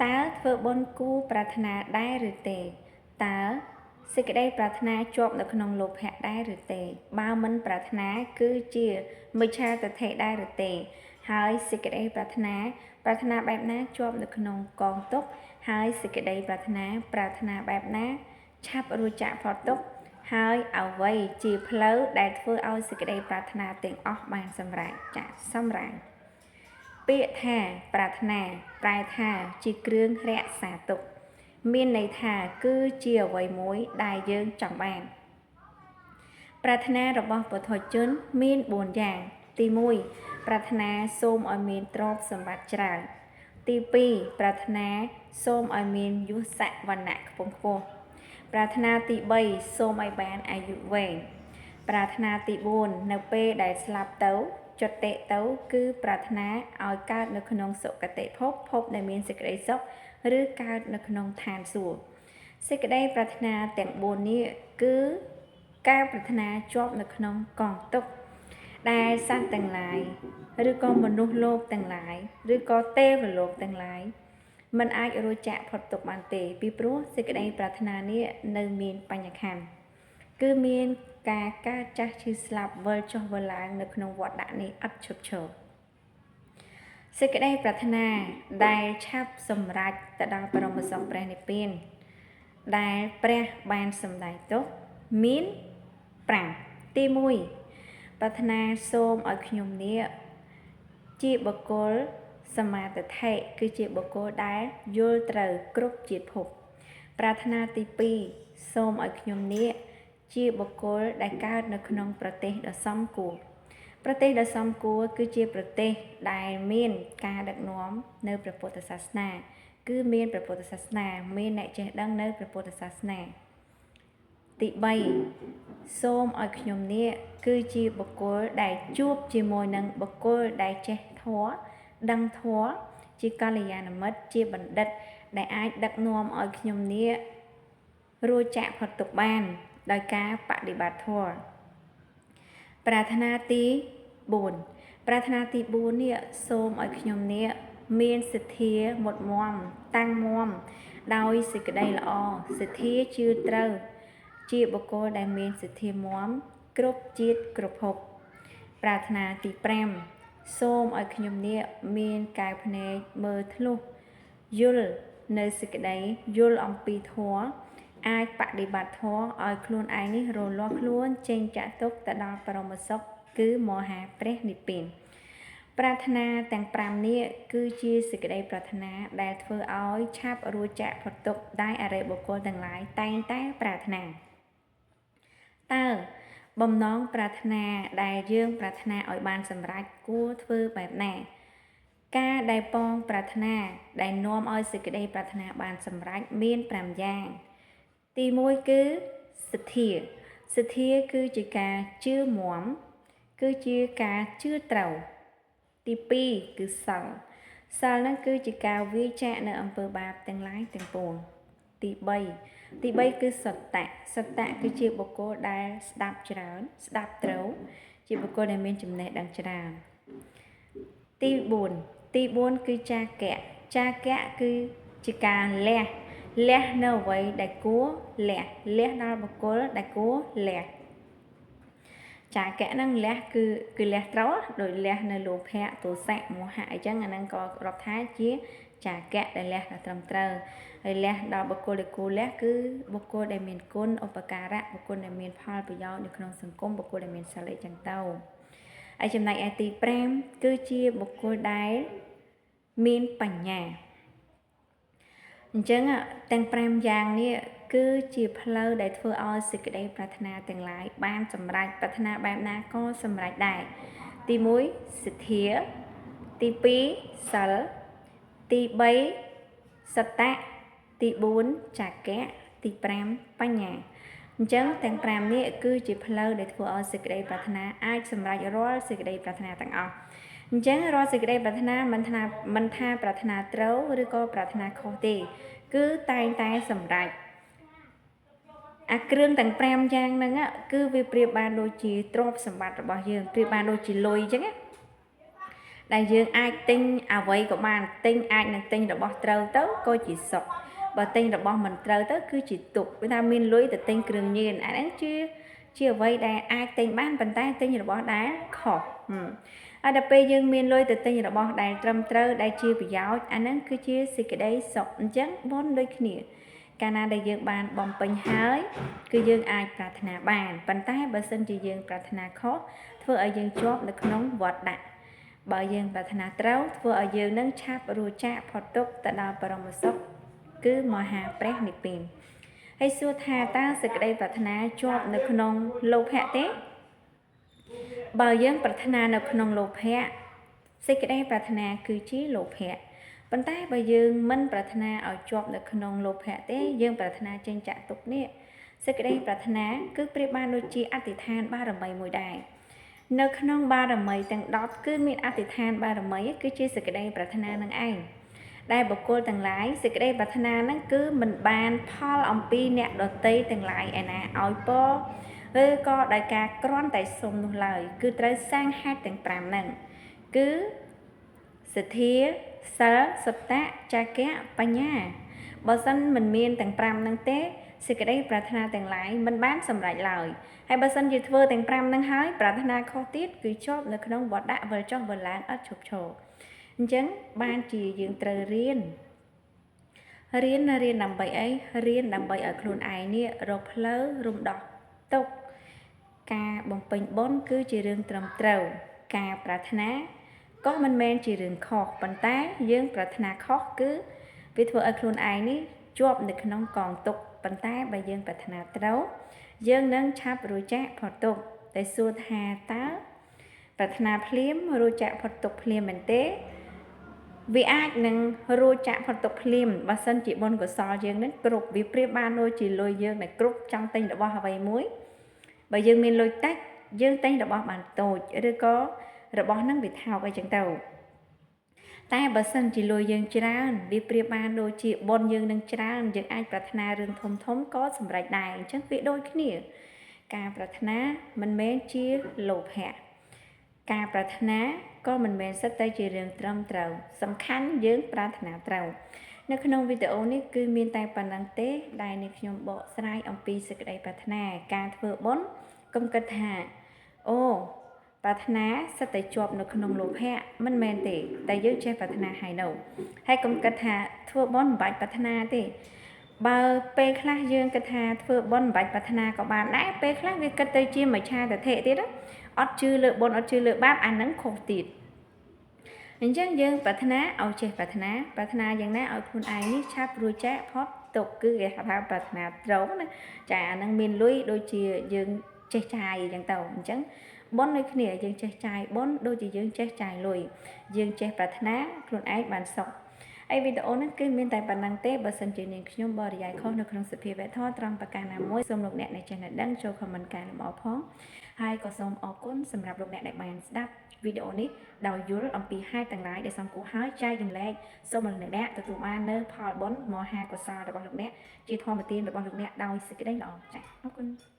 តើធ្វើបុណ្យគួរប្រាថ្នាដែរឬទេតើសេចក្តីប្រាថ្នាជាប់នៅក្នុងលោភៈដែរឬទេបើមិនប្រាថ្នាគឺជាមិច្ឆាទិដ្ឋិដែរឬទេហើយសេចក្តីប្រាថ្នាប្រាថ្នាបែបណាជាប់នៅក្នុងកងទុក្ខហើយសេចក្តីប្រាថ្នាប្រាថ្នាបែបណាឆាប់រួចចាកផុតទុក្ខហើយអ្វីជាផ្លូវដែលធ្វើឲ្យសេចក្តីប្រាថ្នាទាំងអស់បានសម្រេចចាសម្រេចពាក្យថាប្រាថ្នាប្រែថាជាគ្រឿងរក្សាទុកមានន័យថាគឺជាអ្វីមួយដែលយើងចង់បានប្រាថ្នារបស់បុថុជនមាន4យ៉ាងទី1ប្រាថ្នាសូមឲ្យមានទ្រព្យសម្បត្តិច្រើនទី2ប្រាថ្នាសូមឲ្យមានយុស័កវណ្ណៈខ្ពង់ខ្ពស់ប្រាថ្នាទី3សូមឲ្យបានអាយុវែងប្រាថ្នាទី4នៅពេលដែលស្លាប់ទៅចតិទៅគឺប្រាថ្នាឲ្យកើតនៅក្នុងសុគតិភពភពដែលមានសេចក្តីសុខឬកើតនៅក្នុងឋានសួគ៌សេចក្តីប្រាថ្នាទាំង4នេះគឺការប្រាថ្នាជាប់នៅក្នុងកងទុក្ខដែលសត្វទាំងឡាយឬក៏មនុស្សលោកទាំងឡាយឬក៏ទេវលោកទាំងឡាយមិនអាចរួចចាកផុតទុក្ខបានទេពីព្រោះសេចក្តីប្រាថ្នានេះនៅមានបញ្ញខណ្ឌគឺមានការកើតចាស់ឈឺស្លាប់វិលចុះវិលឡើងនៅក្នុងវដ្តនេះឥតឈប់ឈរសេចក្តីប្រាថ្នាដែលឆាប់សម្រេចទៅដល់បរមសុខព្រះនិព្វានដែលព្រះបានសម្ដែងទុកមាន5ទី1ប្រាថ្នាសូមឲ្យខ្ញុំនេះជាបុគ្គលសមាទិដ្ឋិគឺជាបុគ្គលដែលយល់ត្រូវគ្រប់ជាតិភពប្រាថ្នាទី2សូមឲ្យខ្ញុំនេះជាបុគ្គលដែលកើតនៅក្នុងប្រទេសដ៏សមគួរប្រទេសដ៏សមគួរគឺជាប្រទេសដែលមានការដឹកនាំនៅព្រះពុទ្ធសាសនាគឺមានព្រះពុទ្ធសាសនាមានអ្នកចេះដឹងនៅព្រះពុទ្ធសាសនាទី3សូមឲ្យខ្ញុំនេះគឺជាបុគ្គលដែលជួបជាមួយនឹងបុគ្គលដែលចេះធម៌ដឹងធម៌ជាកល្យាណមិត្តជាបណ្ឌិតដែលអាចដឹកនាំឲ្យខ្ញុំនេះរួចចាកផុតទុក្ខបានដោយការបដិបត្តិធម៌ប្រាថ្នាទី4ប្រាថ្នាទី4នេះសូមឲ្យខ្ញុំនេះមានសទ្ធាមុតមមតាំងមមដោយសេចក្តីល្អសទ្ធាជឿត្រូវជាបុគ្គលដែលមានសទ្ធាមមគ្រប់ជាតិគ្រប់ភពប្រាថ្នាទី5សូមឲ្យខ្ញុំនេះមានកែវភ្នែកមើលធ្លុះយល់នៅសេចក្តីយល់អំពីធម៌អាចបដិបត្តិធម៌ឲ្យខ្លួនឯងនេះរលាស់ខ្លួនចេញចាកទុក្ខទៅដល់បរមសុខគឺមហាព្រះនិព្វានប្រាថ្នាទាំង5នេះគឺជាសេចក្តីប្រាថ្នាដែលធ្វើឲ្យឆាប់រួចចាកផុតទុក្ខដែលអរិយបុគ្គលទាំងឡាយតែងតែប្រាថ្នាតើបំណងប្រាថ្នាដែលយើងប្រាថ្នាឲ្យបានសម្រេចគួរធ្វើបែបណាការដែលប៉ងប្រាថ្នាដែលនាំឲ្យសេចក្តីប្រាថ្នាបានសម្រេចមាន5យ៉ាងទី1គឺសទ្ធាសទ្ធាគឺជាការជឿមាំគឺជាការជឿត្រូវទី2គឺសិលសិលហ្នឹងគឺជាការវាចាកនៅអំពើបាបទាំងឡាយទាំងពួងទី3គឺសត្តៈសត្តៈគឺជាបុគ្គលដែលស្ដាប់ច្រើនស្ដាប់ត្រូវជាបុគ្គលដែលមានចំណេះដឹងច្រើនទី4គឺចាគៈចាគៈគឺជាការលះលះនៅអ្វីដែលគួរលះលះដល់បុគ្គលដែលគួរលះចាគៈហ្នឹងលះគឺលះត្រូវដោយលះនៅលោភៈទោសៈមោហៈអីចឹងអាហ្នឹងក៏រាប់ថាជាចាគៈដែលលះដល់ត្រឹមត្រូវហើយលះដល់បុគ្គលដែលគួរលះគឺបុគ្គលដែលមានគុណឧបការៈបុគ្គលដែលមានផលប្រយោជន៍នៅក្នុងសង្គមបុគ្គលដែលមានសិលអីចឹងទៅហើយចំណែកឯទី5គឺជាបុគ្គលដែលមានបញ្ញាអញ្ចឹងទាំង5យ៉ាងនេះគឺជាផ្លូវដែលធ្វើឲ្យសេចក្តីប្រាថ្នាទាំងឡាយបានសម្រេចប្រាថ្នាបែបណាក៏សម្រេចដែរទី1សទ្ធាទី2សិលទី3សត្តៈទី4ចាគៈទី5បញ្ញាអញ្ចឹងទាំង5នេះគឺជាផ្លូវដែលធ្វើឲ្យសេចក្តីប្រាថ្នាអាចសម្រេចរាល់សេចក្តីប្រាថ្នាទាំងអស់អញ្ចឹងរាល់សេចក្តីប្រាថ្នាមិនថាប្រាថ្នាត្រូវឬក៏ប្រាថ្នាខុសទេគឺតែងតែសម្រេចអាគ្រឿងទាំង5យ៉ាងហ្នឹងគឺវាប្រៀបបានដូចជាទ្រព្យសម្បត្តិរបស់យើងប្រៀបបានដូចជាលុយអញ្ចឹងណា ដែលយើងអាចទិញអ្វីក៏បានទិញអាចនឹងទិញរបស់ត្រូវទៅក៏ជាសុខបើទិញរបស់មិនត្រូវទៅគឺជាទុក្ខវាថាមានលុយទៅទិញគ្រឿងញៀនអាហ្នឹងជាអ្វីដែលអាចទិញបានប៉ុន្តែទិញរបស់ដែលខុសហើយដល់ពេលយើងមានលុយទៅទិញរបស់ដែលត្រឹមត្រូវដែលជាប្រយោជន៍អាហ្នឹងគឺជាសេចក្តីសុខអញ្ចឹងបុណ្យដូចគ្នាកាលណាដែលយើងបានបំពេញហើយគឺយើងអាចប្រាថ្នាបានប៉ុន្តែបើសិនជាយើងប្រាថ្នាខុសធ្វើឲ្យយើងជាប់នៅក្នុងវដ្តៈបើយើងប្រាថ្នាត្រូវធ្វើឲ្យយើងនឹងឆាប់រួចចាកផុតទុក្ខទៅដល់បរមសុខគឺមហាព្រះនិព្វានហើយសួរថាតើសេចក្តីប្រាថ្នាជាប់នៅក្នុងលោភៈទេបើយើងប្រាថ្នានៅក្នុងលោភៈសេចក្តីប្រាថ្នាគឺជាលោភៈប៉ុន្តែបើយើងមិនប្រាថ្នាឲ្យជាប់នៅក្នុងលោភៈទេយើងប្រាថ្នាចេញចាក់ទុក្ខនេះសេចក្តីប្រាថ្នាគឺប្រៀបបានដូចជាអធិដ្ឋានបារមីមួយដែរនៅក្នុងបារមីទាំង10គឺមានអធិដ្ឋានបារមីគឺជាសេចក្តីប្រាថ្នានឹងឯងដែលបុគ្គលទាំងឡាយសេចក្តីប្រាថ្នាហ្នឹងគឺមិនបានផលអំពីអ្នកដទៃទាំងឡាយឯណាឲ្យពរឬក៏ដោយការគ្រាន់តែសុំនោះឡើយគឺត្រូវសាងហេតុទាំង5ហ្នឹងគឺសទ្ធាសិលសតៈចាគៈបញ្ញាបើសិនមិនមានទាំង5ហ្នឹងទេសេចក្តីប្រាថ្នាទាំងឡាយមិនបានសម្រេចឡើយហើយបើសិនជាធ្វើទាំង5ហ្នឹងហើយប្រាថ្នាខុសទៀតគឺជាប់នៅក្នុងវដ្តៈវិលចុះវិលឡើងអត់ឈប់ឈរអញ្ចឹងបានជាយើងត្រូវរៀនដើម្បីអីរៀនដើម្បីឲ្យខ្លួនឯងនេះរកផ្លូវរំដោះទុក្ខការបំពេញបុណ្យគឺជារឿងត្រឹមត្រូវការប្រាថ្នាក៏មិនមែនជារឿងខុសប៉ុន្តែយើងប្រាថ្នាខុសគឺវាធ្វើឲ្យខ្លួនឯងនេះជាប់នៅក្នុងកងទុក្ខប៉ុន្តែបើយើងប្រាថ្នាត្រូវយើងនឹងឆាប់រួចចាកផុតទុក្ខតែសួរថាតើប្រាថ្នាភ្លាមរួចចាកផុតទុក្ខភ្លាមមែនទេវាអាចនឹងរួចចាកផុតទុក្ខភ្លាមបើសិនជាបុណ្យកុសលយើងនឹងគ្រប់វាប្រៀបបានដូចជាលុយយើងដែលគ្រប់ចង់ទិញរបស់អ្វីមួយបើយើងមានលុយតិចយើងទិញរបស់បានតូចឬក៏របស់ហ្នឹងវាថោកអីចឹងទៅតែបើសិនជាលុយយើងច្រើនវាប្រៀបបានដូចជាបុណ្យយើងនឹងច្រើនយើងអាចប្រាថ្នារឿងធំធំក៏សម្រេចដែរអញ្ចឹងវាដូចគ្នាការប្រាថ្នាមិនមែនជាលោភៈការប្រាថ្នាក៏មិនមែនសិតតែជារឿងត្រឹមត្រូវសំខាន់យើងប្រាថ្នាត្រូវនៅក្នុងវីដេអូនេះគឺមានតែប៉ុណ្ណឹងទេដែលនេះខ្ញុំបកស្រាយអំពីសេចក្តីប្រាថ្នាការធ្វើបុណ្យកុំគិតថាអូប្រាថ្នាសិតតែជាប់នៅក្នុងលោភៈមិនមែនទេតែយើងចេះប្រាថ្នាហើយនៅហើយកុំគិតថាធ្វើបុណ្យមិនបាច់ប្រាថ្នាទេបើពេលខ្លះយើងគិតថាធ្វើបុណ្យមិនបាច់ប្រាថ្នាក៏បានដែរពេលខ្លះវាគិតទៅជាមិច្ឆាទិដ្ឋិទៀតអត់ជឿលើបុណ្យអត់ជឿលើបាបអាហ្នឹងខុសទៀតអញ្ចឹងយើងប្រាថ្នាឲ្យចេះប្រាថ្នាប្រាថ្នាយ៉ាងណាឲ្យខ្លួនឯងនេះឆាប់រួចចាកផុតទុក្ខគឺគេហៅថាប្រាថ្នាត្រូវណាចាអាហ្នឹងមានលុយដូចជាយើងចេះចាយអញ្ចឹងទៅអញ្ចឹងបុណ្យដូចគ្នាយើងចេះចាយបុណ្យដូចជាយើងចេះចាយលុយយើងចេះប្រាថ្នាខ្លួនឯងបានសុខហើយវីដេអូនេះគឺមានតែប៉ុណ្ណឹងទេបើសិនជានាងខ្ញុំបរិយាយខុសនៅក្នុងសភាវៈធម៌ត្រង់ប្រការណាមួយសូមលោកអ្នកដែលចេះដឹងចូល comment កែលម្អផងហើយក៏សូមអរគុណសម្រាប់លោកអ្នកដែលបានស្ដាប់វីដេអូនេះដោយយល់អំពីហេតុទាំងឡាយដែលសំគួរហើយចែករំលែកសូមឲ្យលោកអ្នកទទួលបាននៅផលបុណ្យមហាកុសលរបស់លោកអ្នកជាធម្មទានរបស់លោកអ្នកដោយសេចក្តីល្អចា៎អរគុណ។